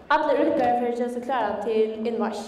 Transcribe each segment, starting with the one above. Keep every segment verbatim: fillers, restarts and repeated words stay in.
Allir røkkarar fara at gera seg klárar til innmarsch.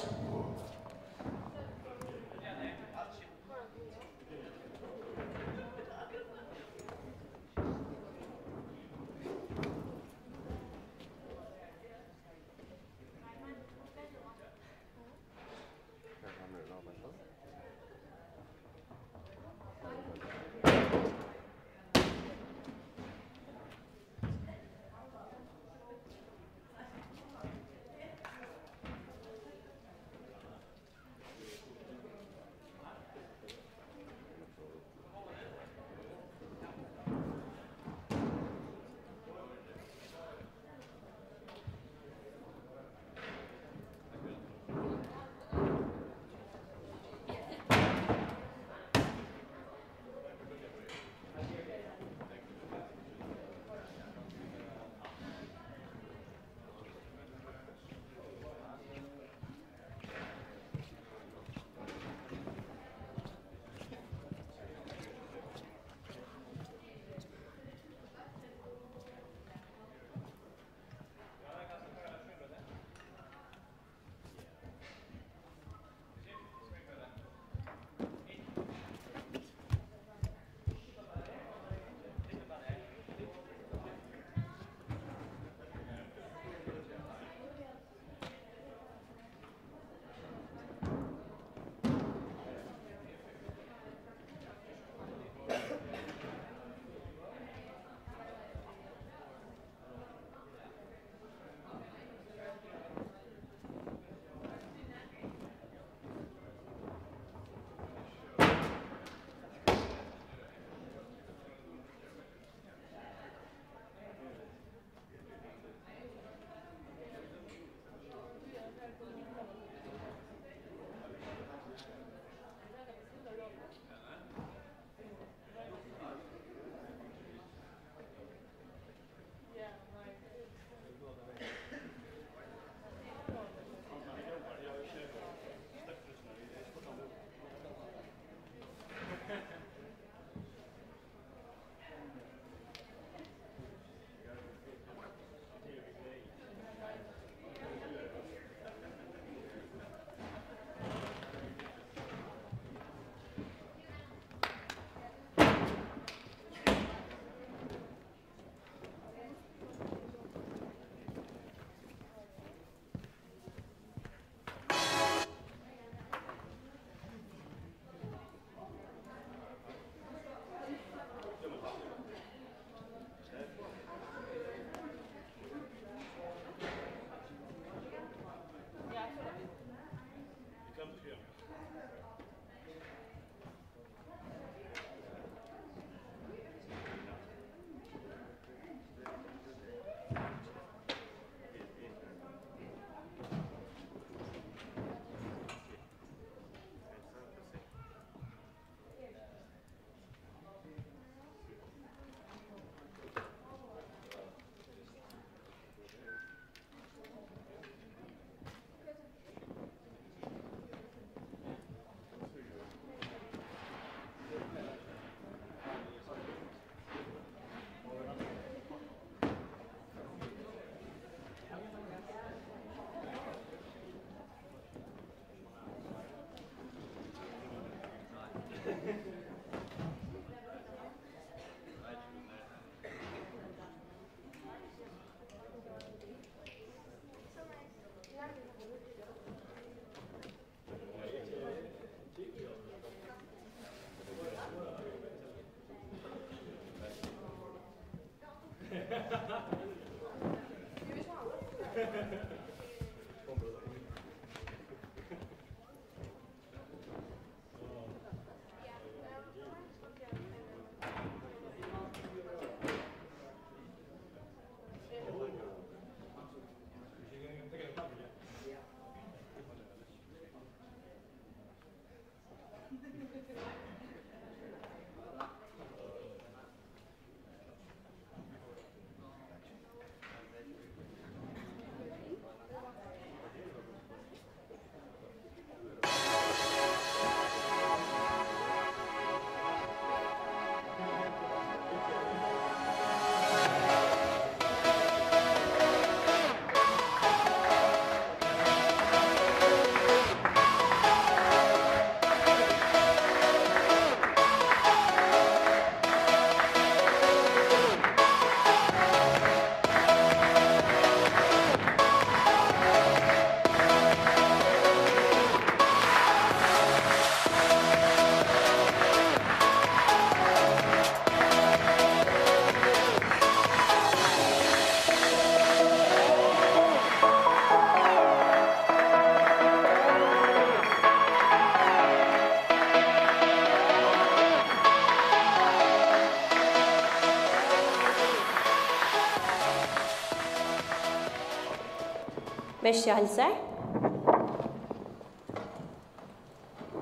Merkið heilsar.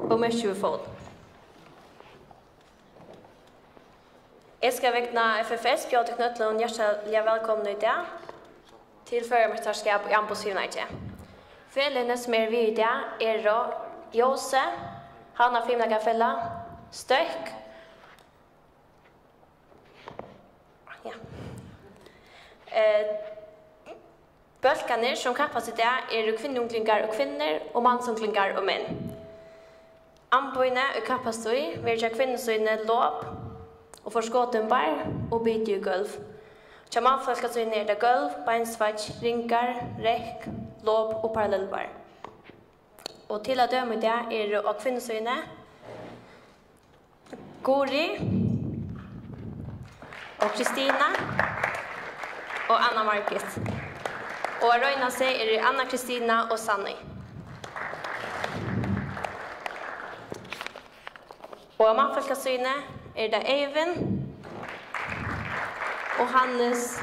Og merkið við fót. Eg skal vegna F F S bjóða tykkum øllum hjartaliga vælkomna í dag til Føroyameistarskap í amboðsfimleiki. Feløgini, sum eru við í dag, eru Jósi, Havnar Fimleikafelag, Støkk, ja. Eh, bólkarnir, sum kappast í dag, eru kvinnuunglingar og kvinnur og mansunglingar og menn. Amboðini, ið kappast í, verður hjá kvinnusíðuni lop og forskotin barr og bitið og gólv. Hjá mannfólkasíðuni er tað gólv, beinsveigg, ringar, rekk, lop og parallellbarr. Og til at døma í dag eru á kvinnusíðuni Guðrið og Kristina og Anna Margit. Og at royna seg eru Anna Kristina og Sanny. Og á mannfólkasíðuni eru tað Eyvind og Hannes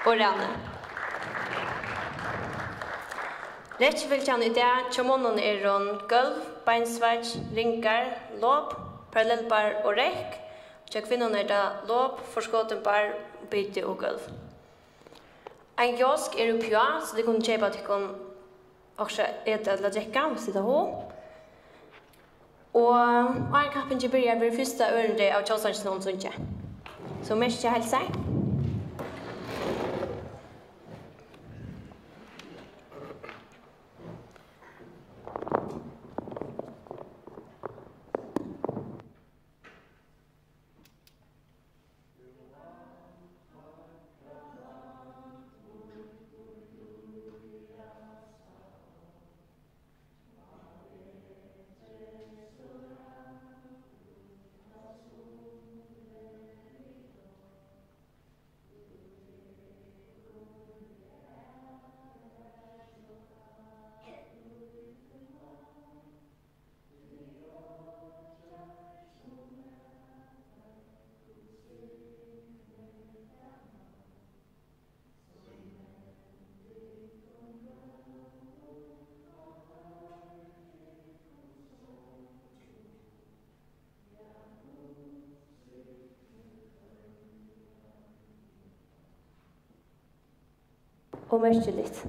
og Rani. Rekjufylgjan í dag hjá monnum er hon gólv, beinsveigg, ringar, lop, parallellbarr og rekk. Hjá kvinnum er tað lop, forskotin barr, biti og gólv. Ein kiosk er uppi á, so tit kunnu keypa tykkum okkurt at eta ella drekka, um tit hava hug. Og áðrenn kappingin byrjar, verður fyrsta ørindi av tjóðsanginum sungið. So merkið heilsar. Og merkiligt.